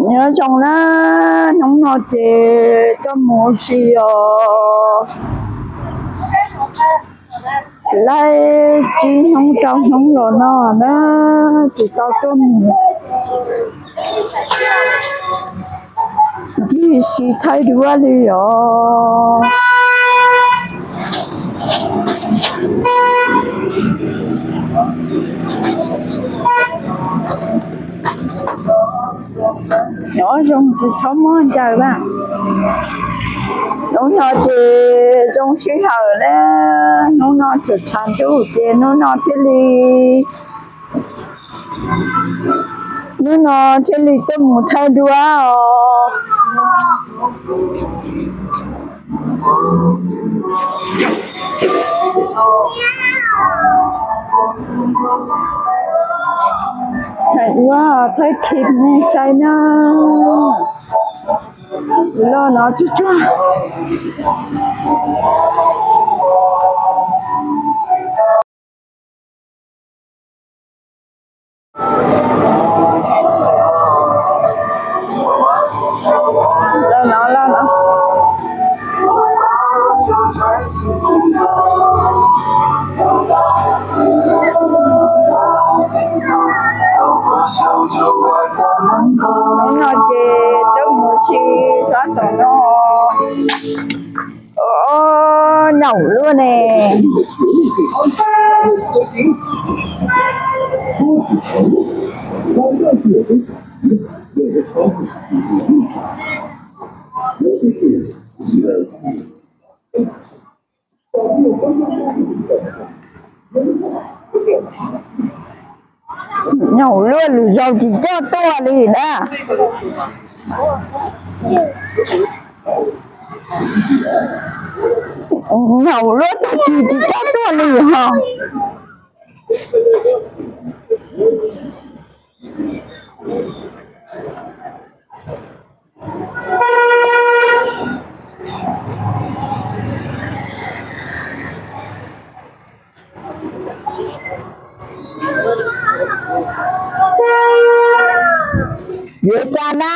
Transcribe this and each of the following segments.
Nyob zoo na, hnub no ces tuaj mus ua si os. Laib tsib hnub rau hnub los no na, tsis tau tuaj mus ncig si thaij duab li os. Nyob zoo tsis txhob muaj ncaws lawm. Hnub no ces zoo sij hawm na, hnub no tseem tshav ntuj ces hnub no thiaj li, hnub no thiaj li tuaj mus thaij duab os. Thaij duab, thaij clip nej saib na. Los no tsuag tsuag. Los no, los no. Hnub no ces tuaj mus si sab tom no. Nyaum luaj ne. Nyaum luaj, lwm zaus tsis coj tuaj li na. Nyaum luaj, tag kis tsis coj tuaj li ho. Yuav cas na?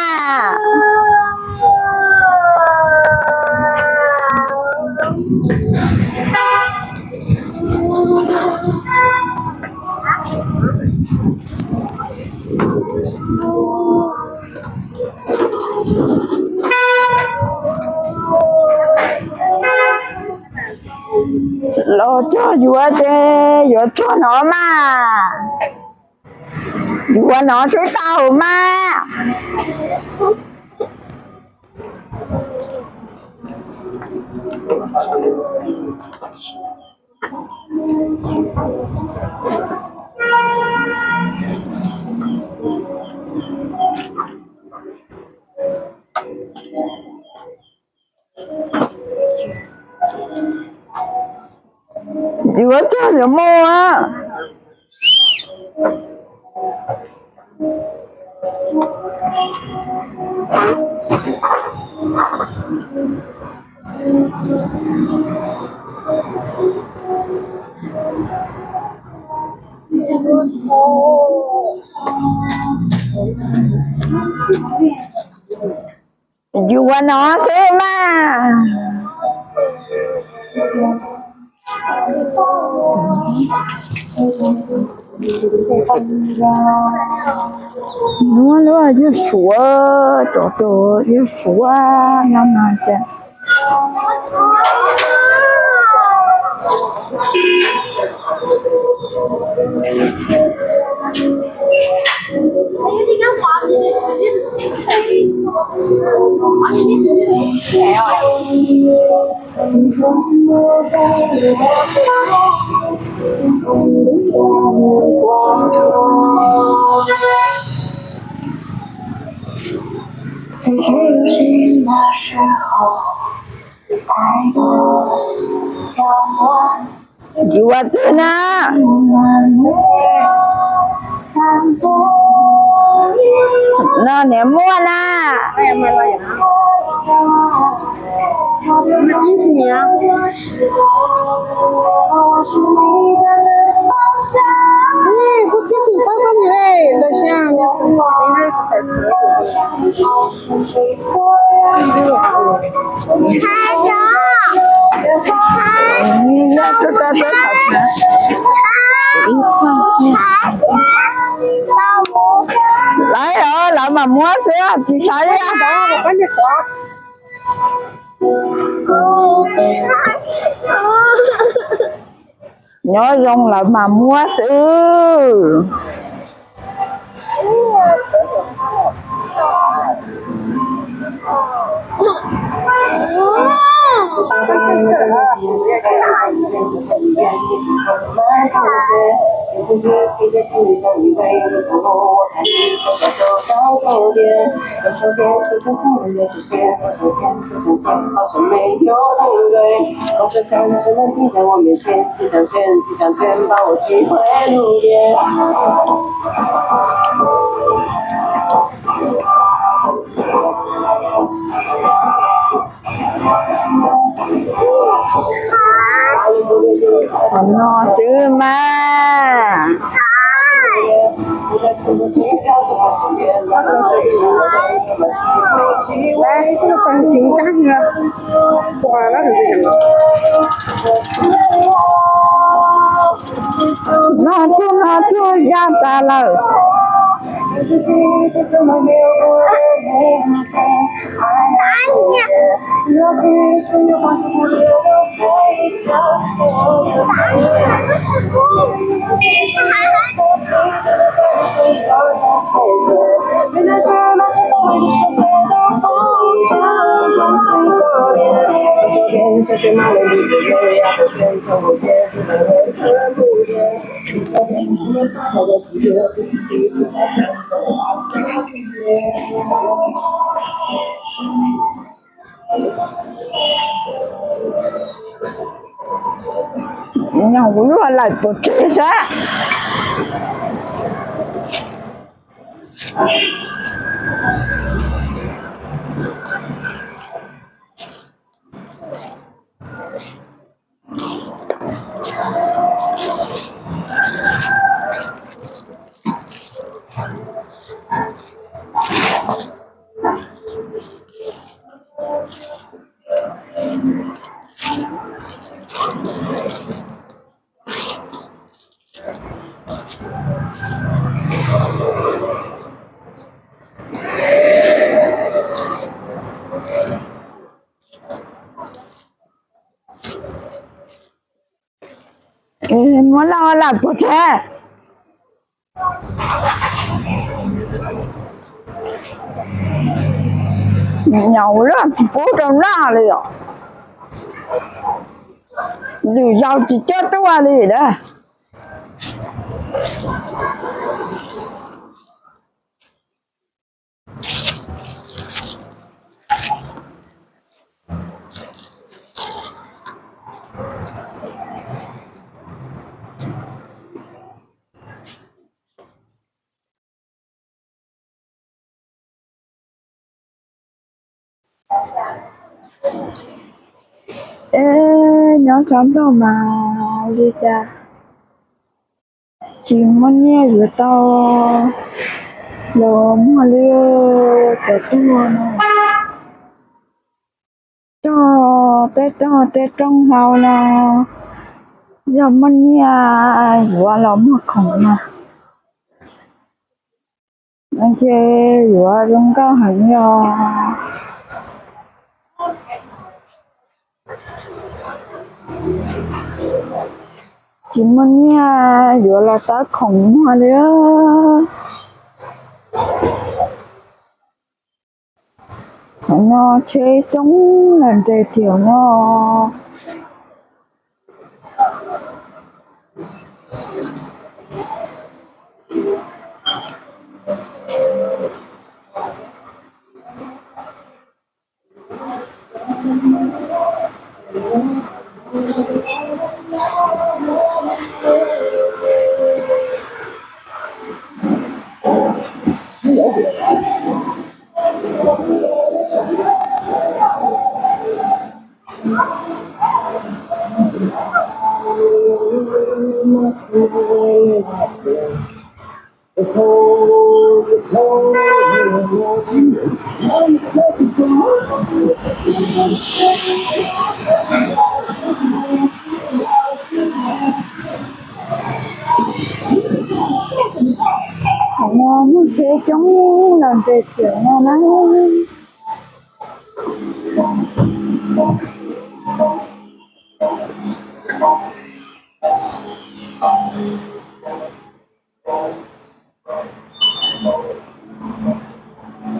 Los txog yuav ces yuav txog no mas. Yuav no twb tau mas. Yuav txog yuav muaj. Yuav no xwb mas. Nuav luaj yawg Suav, tsov rog yawg Suav no no ces. Yuav twg na? No niam muaj na. Lawv os, lawv mam muab xwb, tsis saib li. Nyob zoo lawv mas muab xwb. Qhov no xwb mas. No tuaj no tuaj ya tas lawm. Nyob kuv lub lawm pov tseg sab. Muab laj laj pov tseg. Nyob ua luaj tsis pub rau laj li os. Lwm zaus tsis coj tuaj li lawm. Es nyob tshav ntuj mas li cas tsis muaj nyiaj yuav tau los muag li. Cov tuag no, cog tej rog tej roob hlau no, yog muaj nyiaj yuav los muag khoom mas ntshe yuav zoo nkauj heev li os. Tsis muaj nyiaj yuav los tau khoom muag li. Thaum no tsheb coob lawm nres tiam no. Thaum no muaj tsheb coob los nres tsiam no na.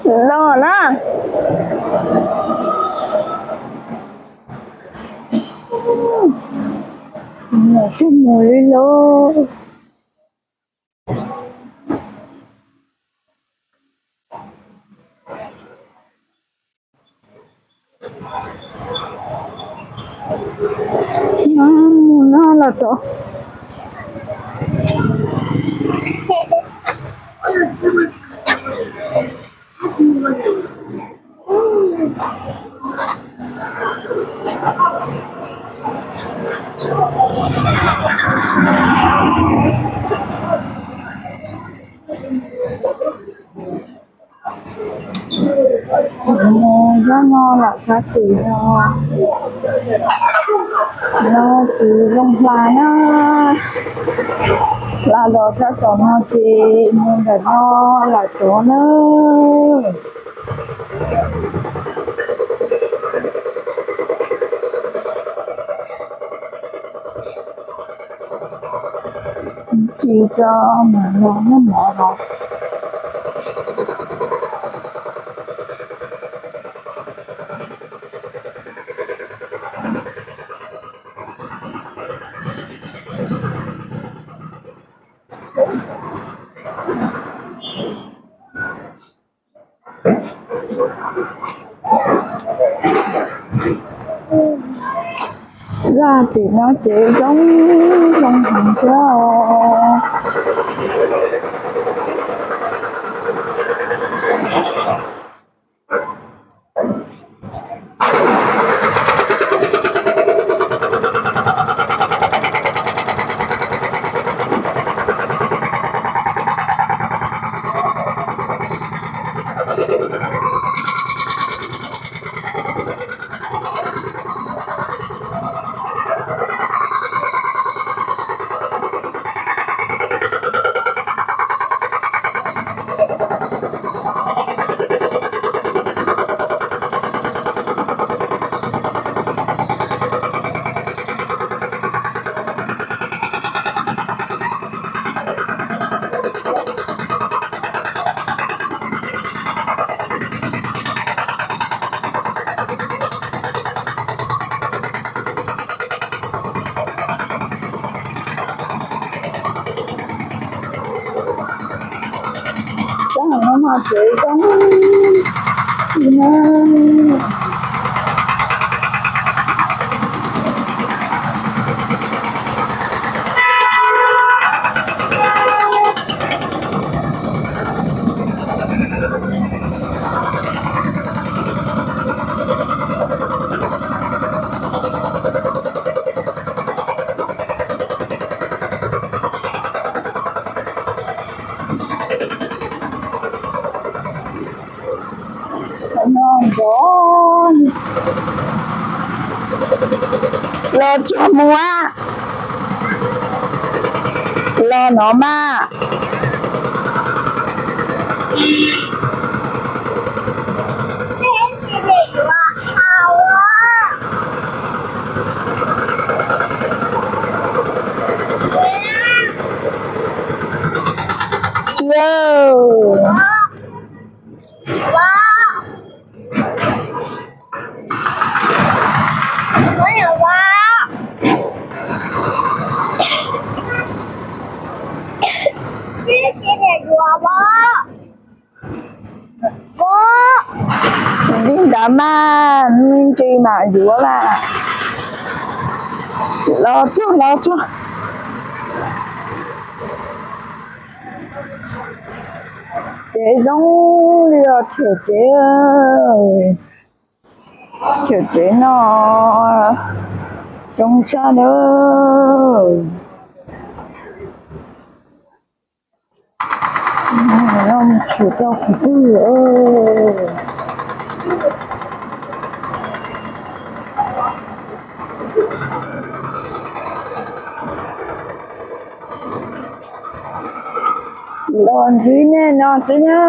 Los na. Los twb mus li lauj. Mus no los rov. Mus zab no lam sab tid no, no tus zoo hla na, hla los sab tom no ces mus ntawm no lam rov na. Tsis tso mas los nyob mov no. Zaj tim no ces zoo, zoo heev thiab os. Sab hauv no mas tsev zoo na. No nrov los tsuag mus a, los no mas. Tsis Li ntawd mas me ntsis mam yuav mas. Los tsuag los tsuag. Tsev zoo li os, tsev, tsev no zoo tshaj nawb. Mus tshwm rau qhov twg? Los ntxiv nej no xwb na.